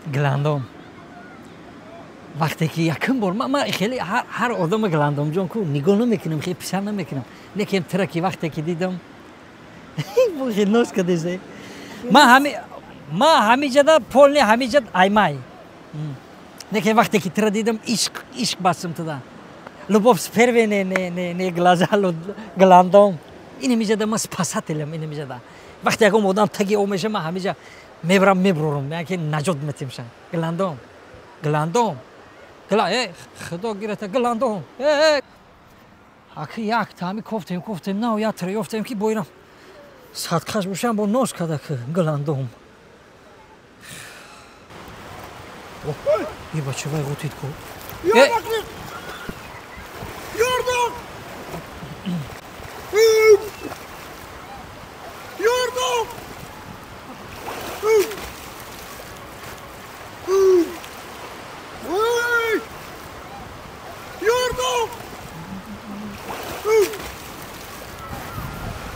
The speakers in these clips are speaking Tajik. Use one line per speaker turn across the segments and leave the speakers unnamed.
Гландом. Вақте ки якум бор ман хеле ҳар одама Гландомҷон ку нигоҳ намекунам, хеле писанд намекунам. Лекин тира ки вақте ки дидам, хеле ноз кардесе. Ман ҳамиҷада полни ҳамиҷад аймай. Лекин вақте ки тира дидам, ишқ бастам туда. Любовь с первой не глаза Гландом. Инамиҷада ман спасателям инамиҷада. Вақте ягон одам таги об меша, ман ҳамиҷа мебарам, мебурорам, яке наҷот метимша. Гландом. Гландом. Худо гирата Гландом. Аки як тами кофтем, на я тра ёфтем ки бойрам. Садқаш бошам бо ноз када ки Гландом. И бача вай ғутид ку.
Yordam! Yordam! Yordam!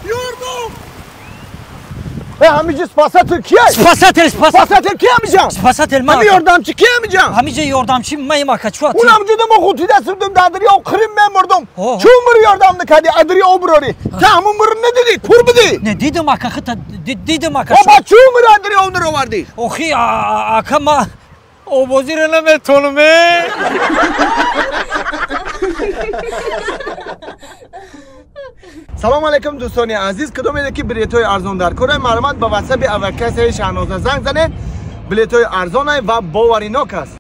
Yordam! Ҳамиҷа спасатель кия?
Спасатель,
спасатель кия ҳамиҷа?
Спасатель ма.
Ҳами ёрдамчи кия ҳамиҷа?
Ҳамиҷа ёрдамчи ма ака чуат.
Унам ҷуда мо ғутида судум дар дарё қирим мемурдум. Чун мир ёрдам накарди, аз дарё оброри? Та ҳамун мир надидӣ, кур будӣ?
Не дидам ака, хита дидам ака.
Оба чун мир аз дарё наровардӣ?
Охи ака ма обозиро наметонам.
Салом алейкум дӯстони азиз, кадомеде ки билетҳои арзон дар кора, маълумот ба ватсапи аввалкассаи Шаҳноза занг занед. Билетҳои арзонай ва боваринок аст.